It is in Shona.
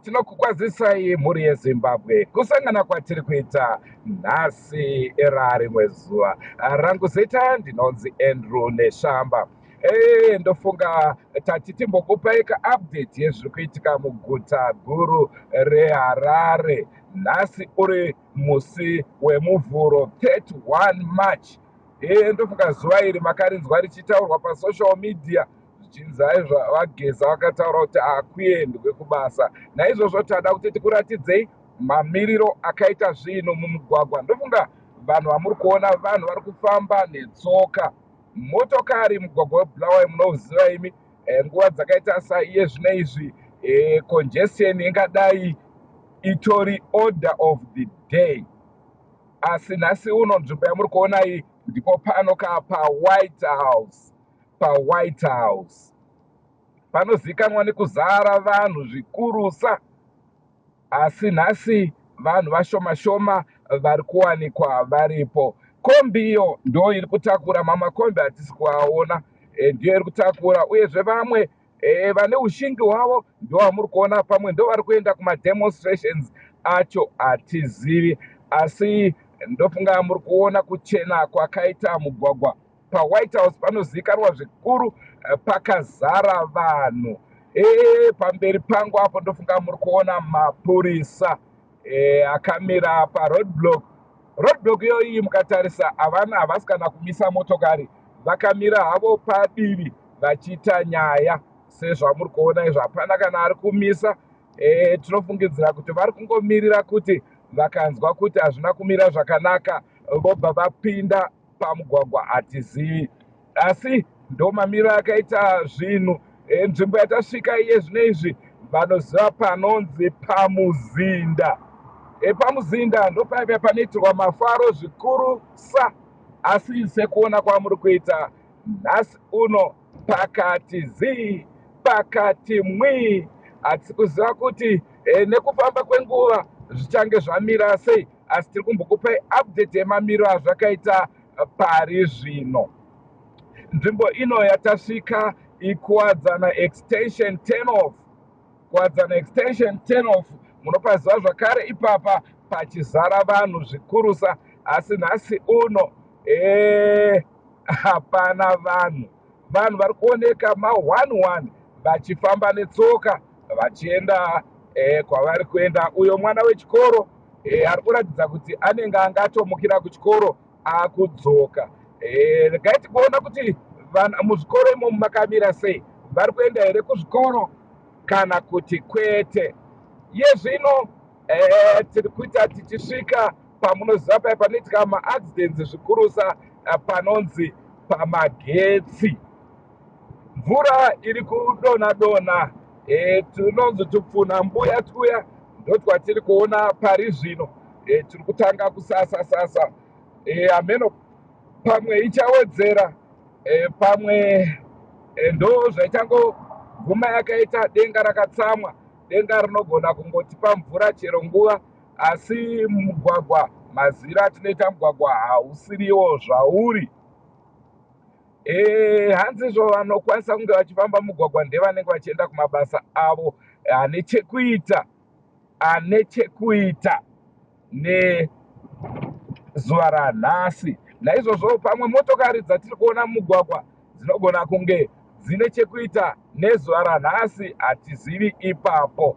Tinokukwazisai mhuri yeZimbabwe kusangana kwatiri kuita nhasi rarimwe zuva. Rangu zita ndinonzi Andrew Neshamba. Ndofunga tati timbokupai kaupdate yezviri kuitika muguta guru reHarare. Nhasi uri musi weMuvhuro 31 March. Ndofunga zuva iri makarinzwa richitaurwa pasocial media zvichinzi aizva VaGeza vakataura kuti hakuendwe kubasa. Naizvozvo tada kuti tikuratidzei mamiriro akaita zvinhu mumugwagwa. Ndofunga vanhu vamuri kuona vanhu vari kufamba netsoka. Motokari mugwagwa weBulawayo munouziva imi. Nguva dzakaita saiye zvino izvi, congestion ingadai itori order of the day. Asi nhasi uno nzvimbo yamuri kuona iyi ndipo pano ka paWhite House. PaWhite House panozivikanwa nekuzara vanhu zvikurusa, asi nhasi vanhu vashoma shoma vari kuwanikwa varipo. Kombi iyo ndo iri kutakura, mamakombi hatisi kuaona, ndiyo iri kutakura. Uyezve vamwe vane ushingi hwavo ndo vamuri kuona, pamwe ndo vari kuenda kumademonstrations acho, hatizivi. Asi ndofunga muri kuona kuchena kwakaita mugwagwa. PaWhite House panozivikanwa zvikuru, pakazara vanhu. Pamberi pangu apo ndofunga muri kuona mapurisa akamira paroadblock. Roadblock iyoyi mukatarisa havana, havasi kana kumisa motokari, vakamira havo padivi vachiita nyaya. Sezvamuri kuona izvo, hapana kana ari kumisa. Tinofungidzira kuti vari kungomirira kuti vakanzwa kuti hazvina kumira zvakanaka vobva vapinda pamugwagwa, hatizivi. Asi ndo mamiriro akaita zvinhu. Nzvimbo yatasvika iye zvino izvi vanoziva panonzi paMuzinda. Pamuzinda ndopaipa panoitirwa mafaro zvikurusa, asi sekuona kwamuri kuita nhasi uno pakati zii pakati mwii. Hatisi kuziva kuti nekufamba kwenguva zvichange zvamira sei, asi tiri kumbokupai update yemamiriro azvakaita pari zvino. Nzvimbo ino yatasvika iKuwadzana Extension 10 off. Kuwadzana Extension 10 off munopaziva zvakare ipapa pachizara vanhu zvikurusa, asi nhasi uno hapana vanhu. Vanhu vari kuoneka ma11 vachifamba netsoka vachienda kwavari kuenda. Uyo mwana wechikoro ari kuratidza kuti anenge angatomukira kuchikoro akudzoka. Regai tikuona kuti muzvikoro imomo makamira sei, vari kuenda here kuzvikoro kana kuti kwete. Iye zvino tiri kuita tichisvika pamunoziva paya panoitika maaccidents zvikurusa, panonzi pamagetsi. Mvura iri kudonha donha, tunonzi tupfuna mbuya twuya ndotwatiri kuona pari zvino. Tiri kutanga kusasa sasa. Hameno pamwe ichawedzera, pamwe ndo zvaichangoguma yakaita. Denga rakatsamwa, denga rinogona kungotipa mvura chero nguva. Asi mugwagwa, maziro atinoita mugwagwa hausiriwo zvauri. Hanzizvo vanokwanisa kunge vachifamba mugwagwa ndevanenge vachienda kumabasa avo ane chekuita nezuva ranhasi. Naizvozvo pamwe motokari dzatiri kuona mumugwagwa dzinogona kunge dzine chekuita nezuva ranhasi, hatizivi ipapo.